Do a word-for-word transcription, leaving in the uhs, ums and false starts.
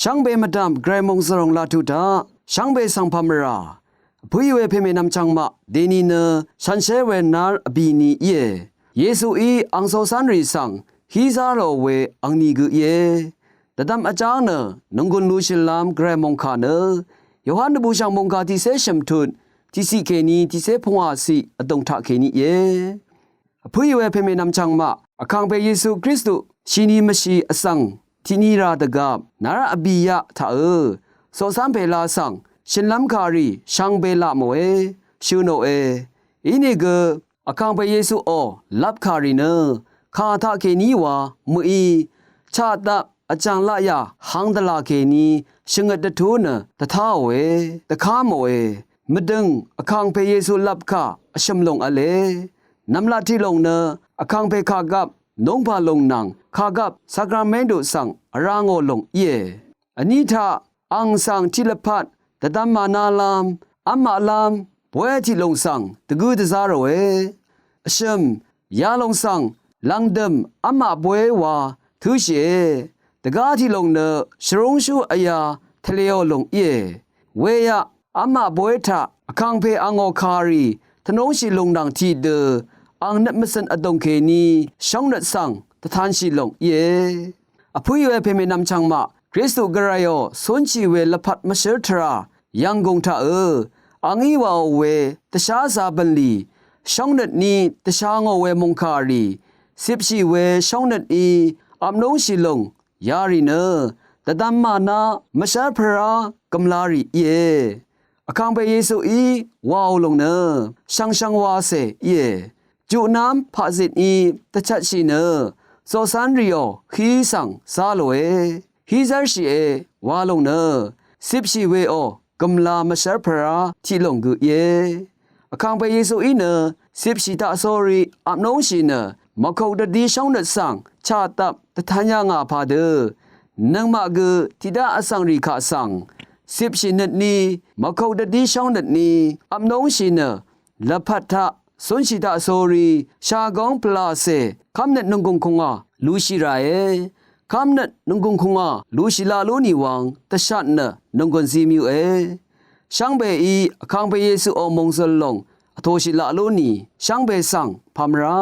Shvngbe mvdv̀m Gvray mòngzv̀ròng laq tuq taq shvngbe svng pàmvrà vpǿì we pèmènvm chvngmaq dèni nø shànshér we nár vbì ni íe. Yesuí ang coqcv́nrì svng hí zá rò we angni gø íe. Dvdvm vjáng nø nònggùn lushìlv́m Gvray mòngkà nø Yohan dvbùshv̀ng mòngkà tiqcé shø̀m tut tiqciq kèní tiqcé pungwàciq vdùng taqkèní íe. Vpǿì we pèmènvm chvngmaq Vkàngpè Yesu Kristu shìni mvshì vsvng tiqni rà dvgvp nár vbìaq taqø coqcv́n pèla svng shø̀nlv́m kàrì shvngbe laq mòe shø̀ nòe. Inìgø Vkàngpè Yesuò lvp kàrì nø kà taqkèní wa mø̀í chaqdvp vjàng laqyà hang dvlà kèní shvngøt dvtú nø dvtáòe, dvká mòe. Mvdø̀ng Vkàngpè Yesu lvpkà vshø̀m lòng v̄le. Nv̀mlat tiqlòng nø Vkàngpè kàgvp nungpà lòng nvng kàgvp sakramentu svng vrá ngò lòng íe. Vní taq ang svng tiqlvpat dvdvm mànálv́m v́maqlv́m bóy tiqlòng svng dvgǿ dvzá ròe. Vshø̀m yalòng svng lv̀ngdø̀m v́maq bóy wa tǿshìe. Dvgá tiqlòng nø shvrúngshú vya tvlēò lòng íe. Weyaq v́maq bóy taq Vkàngpè angò kàrì tvnúngshì lùng nvng tiqdø ang nøt mvcø̀n vdùng kèní shóngnøt svng dvtanshì lòng íe. Vpǿì we pèmènvm chvngmaq Kristu Gvrayò cúnshì we lvpat mvshǿr tvrà yv̀nggùng taqø angí wàò we dvsházā bv̀nlì shóngnøt ní dvsha ngò we mòngkàrì cipshì we shóngnøt ní apnúngshì lùng yarì nø dvdvm màná mvshv́r pvrá gø̀mlarì íe. Vkàngpè Yesuí wàò lòng nø shv̀ngshv̀ng wacè íe. Juqnv́m paqzitní dvchvtshì nø coqcv́nrìò hí svng zá lòe. Hí zv́rshìe wa lòng nø cipshì weò gø̀mla mvshv́r pvrá tiqlùng gø íe. Vkàngpè Yesuí nø cipshì taqsórí apnúngshì nø mvkok dvdí shóngnøt svng chaqdvp dvtan yà ngà padø nøngmaq gø tiqdá vsvng rì kaq svng cipshì nøtní mvkok dvdí shóngnøtní apnúngshì nø lvpat taq cúnshì taqsórí shagóng pvlacè kv́mnøt nònggùng kùngà lushì ràe. Kv́mnøt nònggùng kùngà lushì laq lú nì wvng dvshat nø nònggùn zi myuqe. Shvngbeí Vkàngpè Yesuò mòngzø̀l lòng vtòshì laq lú nì shvngbe svng pàmvrá